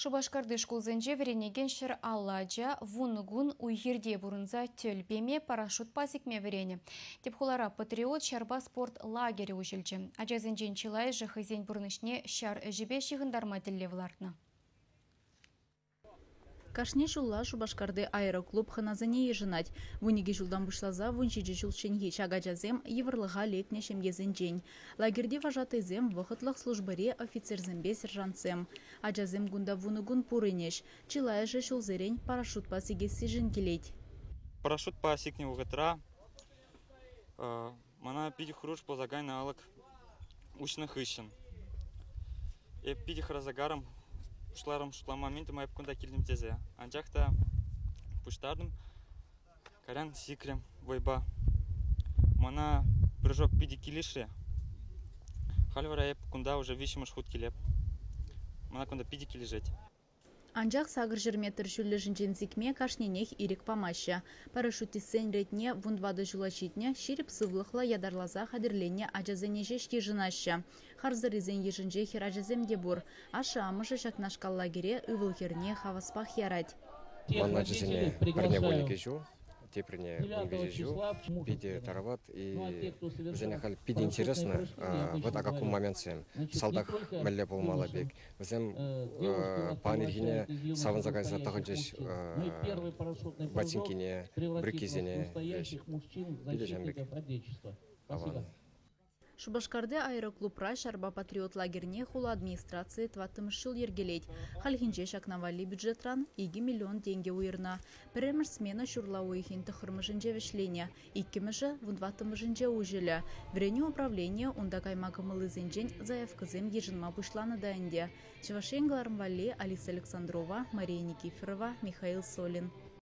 Шупашкарти шкулсенче вӗренекен 150 ача 10 кун уй-хирте пурӑнса тӗл пеме, парашютпа сикме вӗренӗ. Тӗп хулара «Патриот» ҫарпа спорт лагерӗ уҫӑлчӗ. Ачасенчен чылайӑшӗ хӑйсен пурнӑҫне ҫар ӗҫӗпе ҫыхӑнтарма тӗллев лартнӑ. Кашни ҫулла Шупашкарти аэроклуб хӑнасене йышӑнать. 12 ҫултан пуҫласа 17 ҫулчченхи ҫак ачасем йывӑрлӑха лекнӗ ҫемьесенчен. Лагерьти вожатӑйсем вӑхӑтлӑх службӑри офицерсемпе сержантсем. Ачасем кунта 10 кун пурӑнӗҫ. Чылайӑшӗ ҫулсерен парашютпа сикессишӗн килет. Парашютпа сикнӗ вӑхӑтра мана питӗ хӑруш пулса кайнӑ алӑк уҫнӑ хыҫҫӑн. Эп питӗ хӑраса карӑм, пуҫларӑм шутлама мӗн тума эп кунта килтӗм тесе. Анчах та пуҫтартӑм, кайран сикрӗм вӑйпа. Мана прыжок питӗ килӗшрӗ. Халь вара эп кунта уже виҫҫӗмӗш хут килеп. Мана кунта питӗ килӗшет. Анчах 800 метр ҫӳллӗшӗнчен сикме кашнинех ирӗк памаҫҫӗ. Парашютистсен ретне 14 ҫула ҫитнӗ ҫирӗп сывлӑхлӑ ятарласа хатӗрленнӗ ачасене ҫеҫ йышӑнаҫҫӗ. Харсӑррисен йышӗнче хӗрачасем те пур. Ашшӗ-амӑшӗ ҫакнашкал лагере ывӑл-хӗрне хаваспах ярать. Ман ачасене пӗрне 12 ҫул, теприне 13 ҫул. Питӗ тарават и вӗсене халь питӗ интересно вот о каком моментсем. Салтак мӗнле пулмалла пек. Вӗсем пан ирхине савӑнса кайса тӑхӑнчӗҫ ботинкине, брюкисене. Питӗ ҫам пек аван. Шупашкарти аэроклубра ҫарпа патриот лагерьне хула администрацийӗ тӑваттӑмӗш ҫул йӗркелет. Хальхинче ҫакна валли бюджетран 2 миллион тенкӗ уйӑрнӑ. Пӗрремӗш смена ҫурла уйӑхӗн 9-мӗшӗнче вӗҫленӗ, иккӗмӗшӗ 14-мӗшӗнче уҫӑлӗ. Вӗренӳ управленийӗ унта кайма кӑмӑллисенчен заявкӑсем йышӑнма пуҫланӑ та ӗнтӗ. Чӑваш Ен кӑларӑм валли Алиса Александрова, Мария Никифорова, Михаил Солин.